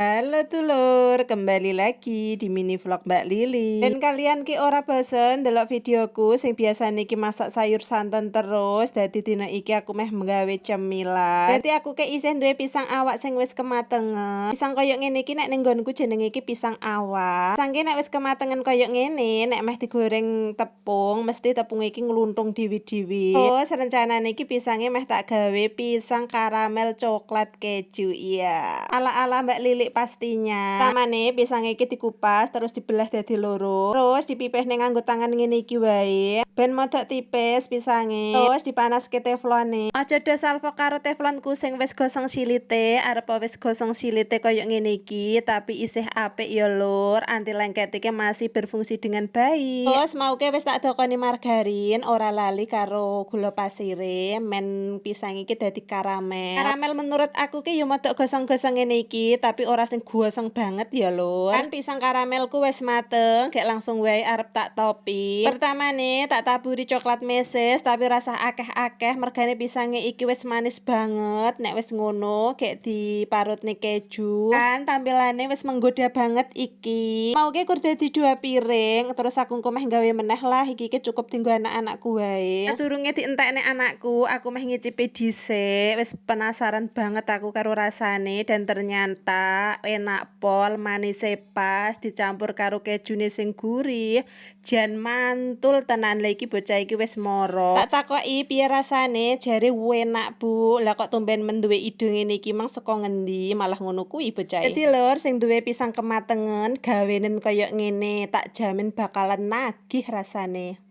Halo dulur, kembali lagi di mini vlog Mbak Lili. Dan kalian ki ora bosen ndelok videoku sing biasane iki masak sayur santen terus, dadi dina iki aku meh nggawe cemilan. Dadi aku ki isih duwe pisang awak sing wis kematengen. Pisang koyo ngene iki nek ning nggonku jenenge iki pisang awak. Pisang ki nek wis kematengen koyo ngene, nek meh digoreng tepung, mesti tepung iki ngluntung dhewe-dhewe. Terus rencanane iki pisange meh tak gawe pisang karamel coklat keju, iya. Ala-ala Mbak Lili pastinya. Pertamane pisang iki dikupas terus dibelah dadi loro. Terus dipipihne nganggo tangan ngene iki wae. Ben modok tipis pisange. Terus dipanaske teflone. Aja do salfok karo teflonku sing wis gosong silite, arep wis gosong silite koyo ngene iki, tapi isih apik ya, Lur. Anti lengket iki masih berfungsi dengan baik. Terus mauke wis tak dokoni margarin, ora lali karo gula pasire, men pisang iki dadi karamel. Karamel menurut aku ki ya modok gosong-gosong ngene iki, tapi ora sing gosong banget ya, Lur. Kan pisang karamelku wis mateng, gek langsung wae arep tak topping. Pertamane tak taburi coklat meses, tapi rasah akeh-akeh mergane pisange iki wis manis banget. Nek wis ngono, gek diparutne keju. Kan tampilane wis menggoda banget iki. Mauke kur dadi 2 piring, terus aku engko meh gawe meneh lah, iki ki cukup dinggo anak-anakku wae. Sadurunge dientekne anakku, aku meh ngicipi dhisik. Wis penasaran banget aku karo rasane dan ternyata enak pol, manise pas, dicampur karo kejune sing gurih, jan mantul tenan. Lah, iki bocah iki wis moro. Tak takoki piye rasane, jare enak, Bu. Lah, kok tumben men duwe ide ngene iki mang saka ngendi, malah ngono kuwi bocah. Dadi, Lur, sing duwe pisang kematengen gawenen koyo ngene, tak jamin bakalan nagih rasane.